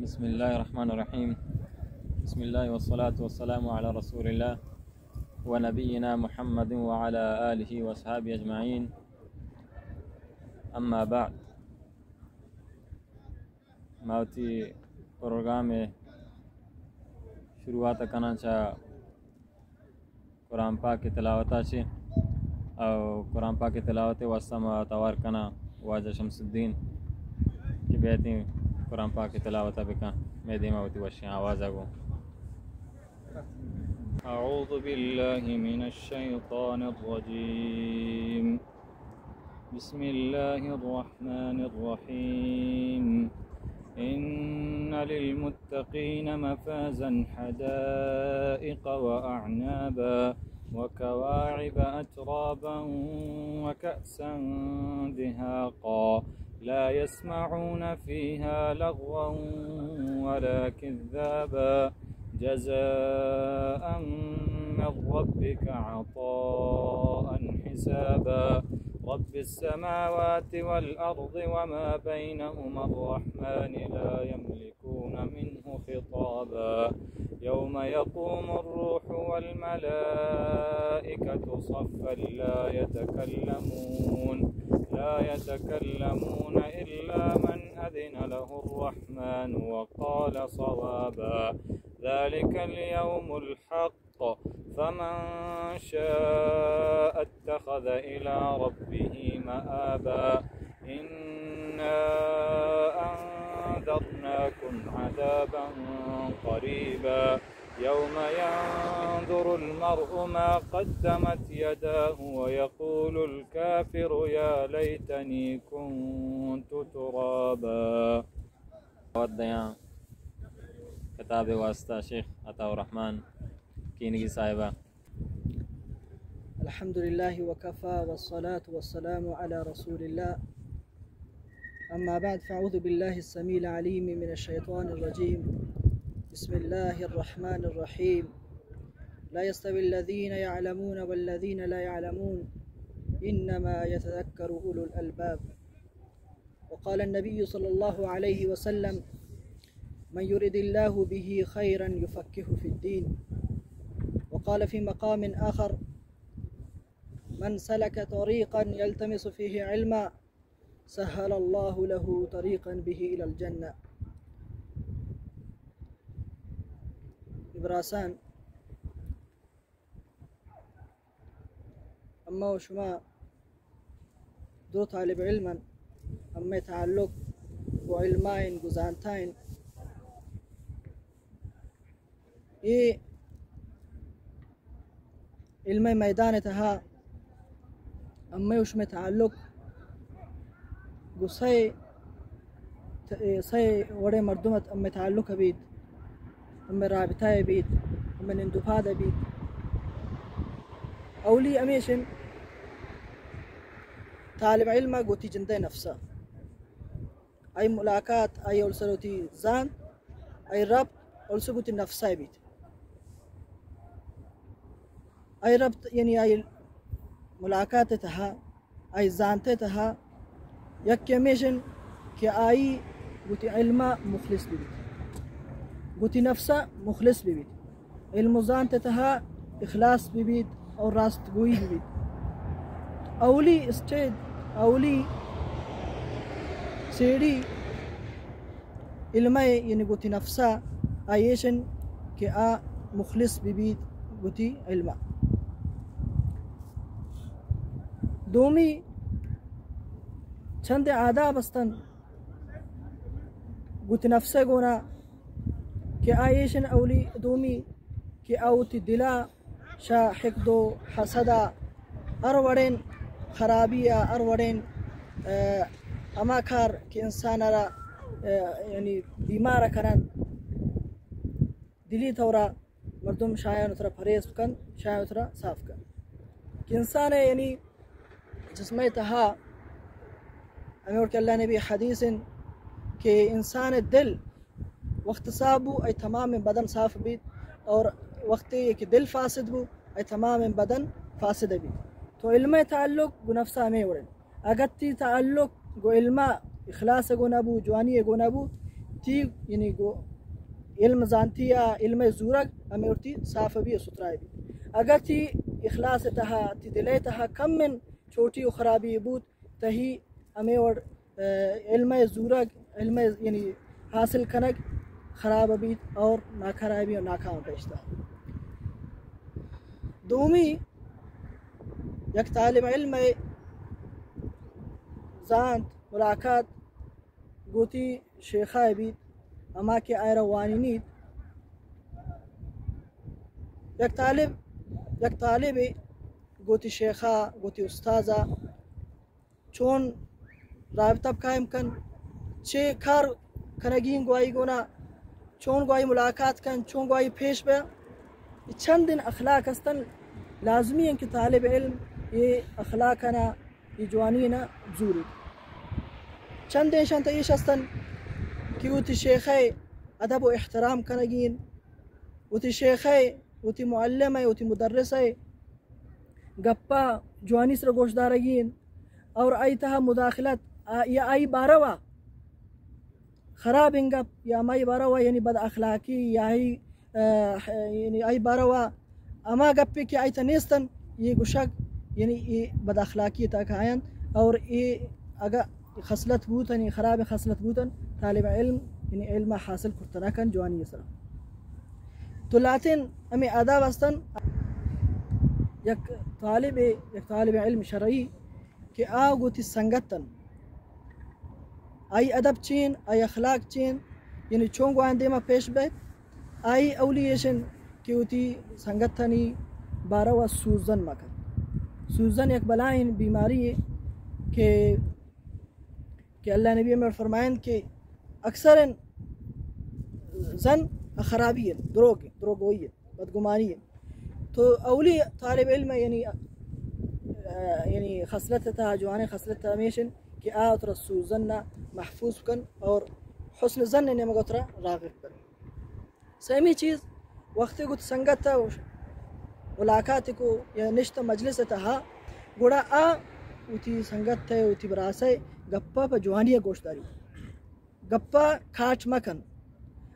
بسم الله الرحمن الرحيم. بسم الله والصلاة والسلام على رسول الله ونبينا محمد وعلى آله وأصحابه أجمعين. أما بعد. ما وتی پروگرام شروعات کناں چہ قرآن پاک تلاوت چہ، او قرآن پاک تلاوت واسطہ ما توار کناں واجہ شمس الدین کہ بیتیں قرآن پاک تلاوت بکن، میں دیما وتی وشیں آواز گوں. أعوذ بالله من الشيطان الرجيم. بسم الله الرحمن الرحيم. إن للمتقين مفازا حدائق وأعنابا وكواعب أترابا وكأسا دهاقا. لا يسمعون فيها لغوا ولا كذابا. جزاء من ربك عطاء حسابا. رب السماوات والأرض وما بينهما الرحمن لا يملكون منه خطابا. يوم يقوم الروح والملائكة صفا لا يتكلمون، لا يتكلمون إلا من أذن له الرحمن وقال صوابا. ذلك اليوم الحق، فمن شاء اتخذ إلى ربه مآبا. إنا أنذرناكم عذابا قريبا. يوم ينظر المرء ما قدمت يداه ويقول الكافر يا ليتني كنت ترابا. دعوت دیاں کتاب واسطہ شیخ عطا الرحمن کینگی صاحبہ. الحمد لله وكفى والصلاة والسلام على رسول الله. أما بعد، فأعوذ بالله السميع العليم من الشيطان الرجيم. بسم الله الرحمن الرحيم. لا يستوي الذين يعلمون والذين لا يعلمون، إنما يتذكر أولو الألباب. وقال النبي صلى الله عليه وسلم: من يرد الله به خيرا يفقهه في الدين. وقال في مقام آخر: من سلك طريقا يلتمس فيه علما سهل الله له طريقا به إلى الجنة. براسان، اما و شما دو طالب علم انت، اما تعلق گو علمائن، گو زانتائن. اے علم میدان تہا اما و شما تعلق گو سئے، سئے وڑیں مردم ات، ہمے تعلق بیت، ہمے رابطہ بیت، ہمے نند و پاد بیت. اولی ہمیش انت، طالب علم گوتی جندے نفسا، آئی ملاقات، آئی اولسر وتی زانت، آئی ربط اولسر گوتی نفسا بیت. آئی ربط یعنی آئی ملاقات تہا، آئی زانت ء تہا یکے ہمیش انت کہ آئی گوتی علم ء مخلص بہ بیت، گوتی نفس ء مخلص بہ بیت، علم و زانت ء تہا اخلاص بہ بیت اور راست گوئی بہ بیت. اولی اسٹیج، اولی سیڑھی علم ء یعنی گوتی نفس ء آئی ایش انت کہ آ مخلص بہ بیت گوتی علم ء. دومی چند آداب استن گوتی نفس ء گونا کہ آئی ایش انت اولی، دومی کہ آ وتی دل ء شہ حقد و حسد ء ہر وڑیں خرابی ء ہر وڑیں، ء، ہما کار کہ انسان ء را، ء، یعنی بیمار کنن، دلی طورا مردم شایان ترا پرہیز کن، شایان ترا صاف کن کہ انسان ء یعنی جسم ء تہا ہمے وڑ کہ اللہ نبی حدیث انت کہ انسان ء دل وقت صاف بو، اے تمام بدن صاف بیت، اور وقتی کہ دل فاسد بو، اے تمام بدن فاسد بیت. تو علم ء تعلق گو نفس ء ہمے وڑ انت. اگر تی تعلق گو علم ء اخلاص ء گو نہ بو، جوانی ء گو نہ بو، تی یعنی گو علم زانتی یا علم زورگ ہمے وڑ تی صاف بی و ستھرا بی۔ اگر تی اخلاص تہا، تی دل تہا کم من چھوٹی و خرابی بوت، تہی ہمے وڑ، آ، علم زورگ، علم یعنی حاصل کنگ خراب بیت اور ناکارہ بی و ناکام پیش دار۔ دومی، یک طالب علم زانت ملاقات گوتی شیخا بیت، ہما کہ آئرا وانینیت۔ یک طالب، یک طالبے گوتی شیخا، گوتی استازا، چون رابطہ قائم کن، چے کار کنگین گواہی گونا، چون گواہی ملاقات کن، چون گواہی پیش بیا۔ چندین اخلاق استن، لازمی ہیں کہ طالب علم یہ اخلاق نا، یہ جوانی نا زوری۔ چند ایشان تا ایش استن کہ وتی شیخ ادب و احترام کنگین، وتی شیخ، وتی معلم، وتی مدرس گپا جوانی سر گوش دارگین اور آئی تہا مداخلت آ-، یا آئی باروا خراب انگپ یا ہمائی باروا یعنی بد اخلاقی یا آئی، آ، یعنی آئی باروا ہما گپے کہ آئی تہا نیستن، یہ گشگ یعنی یہ بد اخلاقی تہا کاینت اور یہ اگا خصلت بوتن، یہ خراب خصلت بوتن، طالب علم یعنی علم حاصل کرت نہ کن جوانی سرا۔ تو لاتین ہمیں آداب استن، یک طالب، یک طالب علم شرعی کہ آ گوتی سنگتن، آئی ادب چین، آئی اخلاق چین، یعنی چون گوان دیما پیش بیت، آئی اولی ایشن کہ وتی سنگتانی باروا سوزن مکن۔ سوزن یک بلائیں بیماری ہے کہ، کہ اللہ نبی ہمیں فرمائند کہ اکثر زن خرابی ہے، دروگ ہے، دروگوئی ہے، بدگمانی ہے۔ تو اولی طالب علم یعنی، آ، یعنی خصلت تا، جوانیں خصلت تا ہمیشن کہ آ ترا سوزن نہ محفوظ کن اور حسن ظن نیمگا ترا راغب کن۔ سیمی چیز، وقتی گت سنگت تا ملاقات کو یا نشت مجلس تہا، گڑا آ وتی سنگت تے، وتی براسے گپا پہ جوانی گوش داری۔ گپا کاٹ مکن۔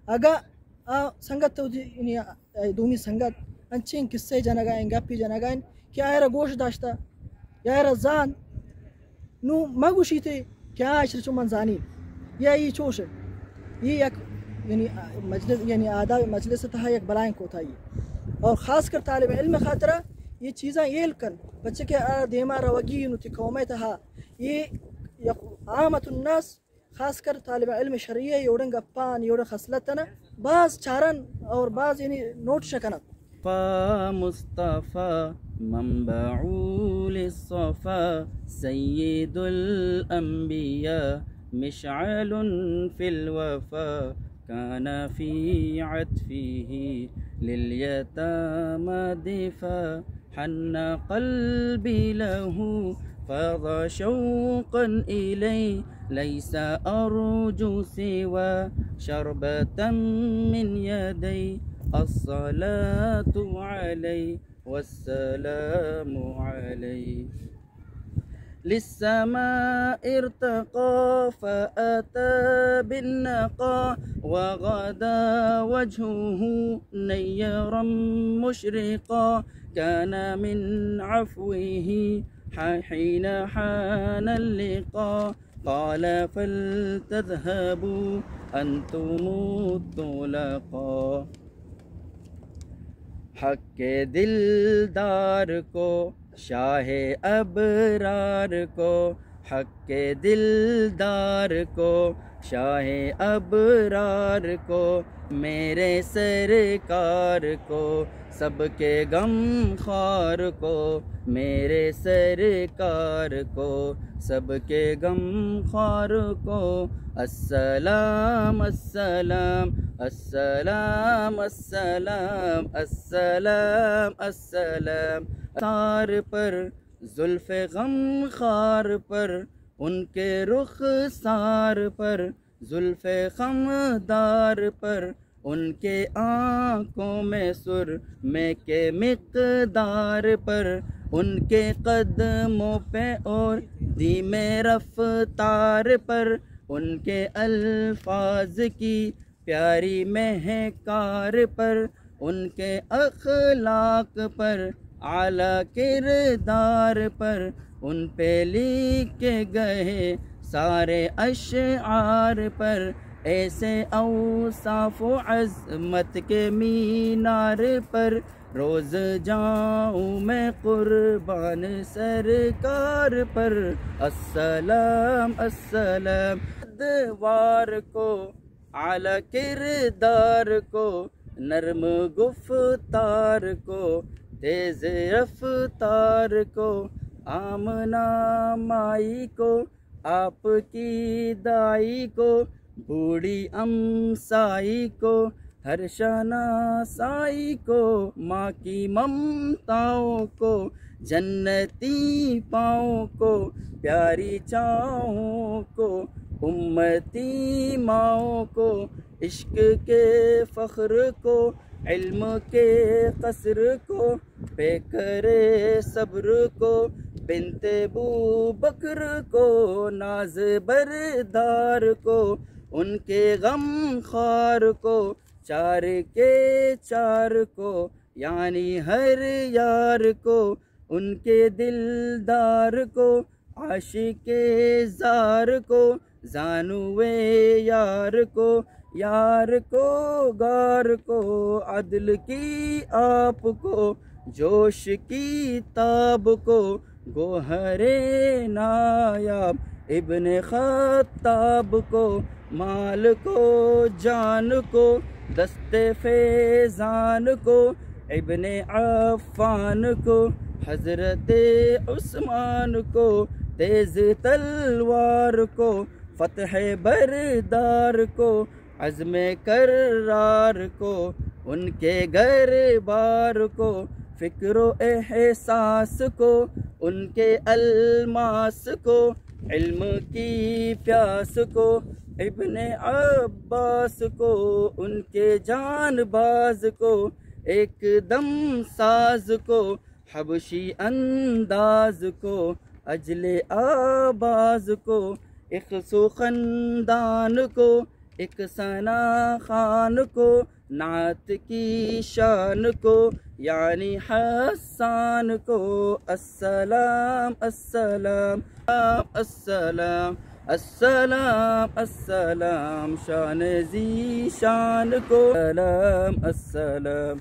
اگا آ سنگت تو دی-، یعنی، آ، دومی سنگت انچیں قصے جنگا ہیں، گپی جنگا ہیں کہ آئرا گوش داشتا یا آئرا زان، نو مگوشیتے کہ آ اشر چو من زانی یا یہ چوش ہے۔ یہ یک، یعنی، آ، مجلس، یعنی آداب مجلس تہا یک بلائیں کوتاہی ہے۔ اور خاص کر طالب علم خاطرہ یہ چیزاں ایل کن، بچے کہ آ دیما روگی نو تی قوم تہا یہ یک عامت الناس خاص کر طالب علم شرعی ء یوڑن گپان، یوڑن خصلتن باز چارن اور باز یعنی نوٹ شکنن۔ مصطفیٰ، مصطفیٰ، منبع للصفا، سید الانبیاء، مشعل فی الوفا، كان في عطفه لليتامى دفا، حن قلبي له، فاض شوقا إليه، ليس أرجو سوى شربة من يديه، الصلاة عليه والسلام عليه. للسماء ارتقى فأتى بالنقا، وغدا وجهه نيرا مشرقا، كان من عفوه ح-، حين حان اللقا، قال فلتذهبوا أنتم الطلقا. حق دلدار کو، شاہ ابرار کو، حق دلدار کو، شاہ ابرار کو، میرے سرکار کو، سب کے غمخوار کو، میرے سرکار کو، سب کے غمخوار کو۔ السلام، السلام، السلام، السلام، السلام، السلام۔ تار پر، زلف غمخوار پر، ان کے رخسار پر، زلف خمدار پر، ان کے آنکھوں میں سرمے کے مقدار پر، ان کے قدموں پہ اور دھیمے رفتار پر، ان کے الفاظ کی پیاری مہکار پر، ان کے اخلاق پر، اعلیٰ کردار پر، ان پہ لکھے گئے سارے اشعار پر، ایسے اوصاف و عظمت کے مینار پر، روز جاؤں میں قربان سرکار پر۔ السلام السلام، دوار کو، اعلیٰ کردار کو، نرم گفتار کو، تیز رفتار کو، آمنہ مائی کو، آپ کی دائی کو، بوڑھی امسائی کو، ہر شناسائی کو، ماں کی ممتاؤں کو، جنتی پاؤں کو، پیاری چاہوں کو، امتی ماؤں کو، عشق کے فخر کو، علم کے قصر کو، پیکر صبر کو، بنت بو بکر کو، ناز بردار کو، ان کے غم خوار کو، چار کے چار کو، یعنی ہر یار کو، ان کے دلدار کو، عاشق زار کو، زانو یار کو، یار کو گار کو، عدل کی آپ کو، جوش کی تاب کو، گوہر نایاب ابن خطاب کو، مال کو، جان کو، دست فیضان کو، ابن عفان کو، حضرت عثمان کو، تیز تلوار کو، فتح بردار کو، عزم کرار کو، ان کے گھر بار کو، فکر و احساس کو، ان کے الماس کو، علم کی پیاس کو، ابن عباس کو، ان کے جان باز کو، ایک دم ساز کو، حبشی انداز کو، اجل آباز کو، اخس و خندان کو، اکسنا خان کو، نعت کی شان کو، یعنی حسان کو۔ السلام السلام السلام السلام السلام، شان ذی شان کو۔ السلام السلام